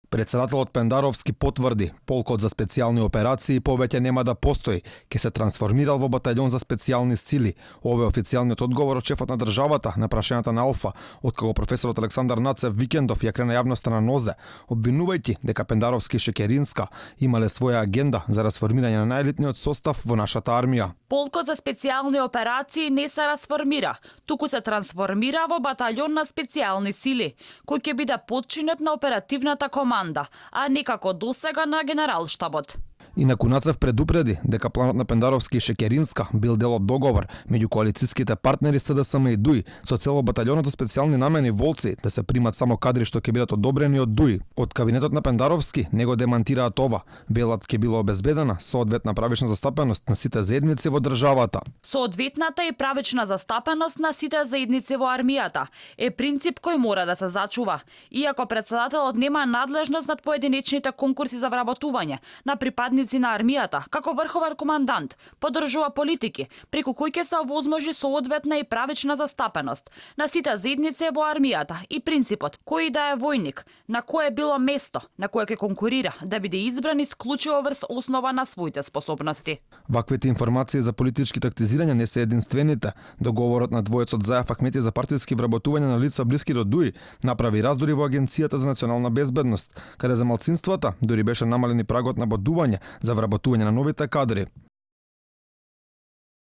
Председателот Пендаровски потврди, полкот за специјални операции повеќе нема да постои, ќе се трансформирал во батаљон за специјални сили. Ова е официјалниот одговор од шефот на државата на прашањата на Алфа, откако професорот Александар Нацев викендов ја крена јавноста на нозе, обвинувајќи дека Пендаровски и Шекеринска имале своја агенда за расформирање на најелитниот состав во нашата армија. Полкот за специјални операции не се расформира, туку се трансформира во батаљон на специјални сили, кој ќе биде подчинет на оперативната команда, а не како досега на генералштабот. Инаку Нацев предупреди дека планот на Пендаровски и Шекеринска бил дел од договор меѓу коалициските партнери СДСМ и ДУИ со цел батаљонот за специјални намени волци да се примат само кадри што ќе бидат одобрени од ДУИ. Од кабинетот на Пендаровски не го демантираат ова. Велат ќе било обезбедена соодветна правична застапеност на сите заедници во државата. Соодветната и правична застапеност на сите заедници во армијата е принцип кој мора да се зачува, иако председателот нема надлежност над поединечните конкурси за вработување на припадници на армијата, како врховен командант, поддржува политики, преку кои ќе се овозможи соодветна и правична застапеност на сите заедници во армијата и принципот кој да е војник, на кое било место, на кое ќе конкурира, да биде избран исклучиво врз основа на своите способности. Ваквите информации за политички тактизирање не се единствените. Договорот на двојецот Заев Ахмети за партиски вработување на лица блиски до ДУИ направи раздори во Агенцијата за национална безбедност, каде за малцинствата дури беше намалени прагот на бодување за вработување на новите кадри.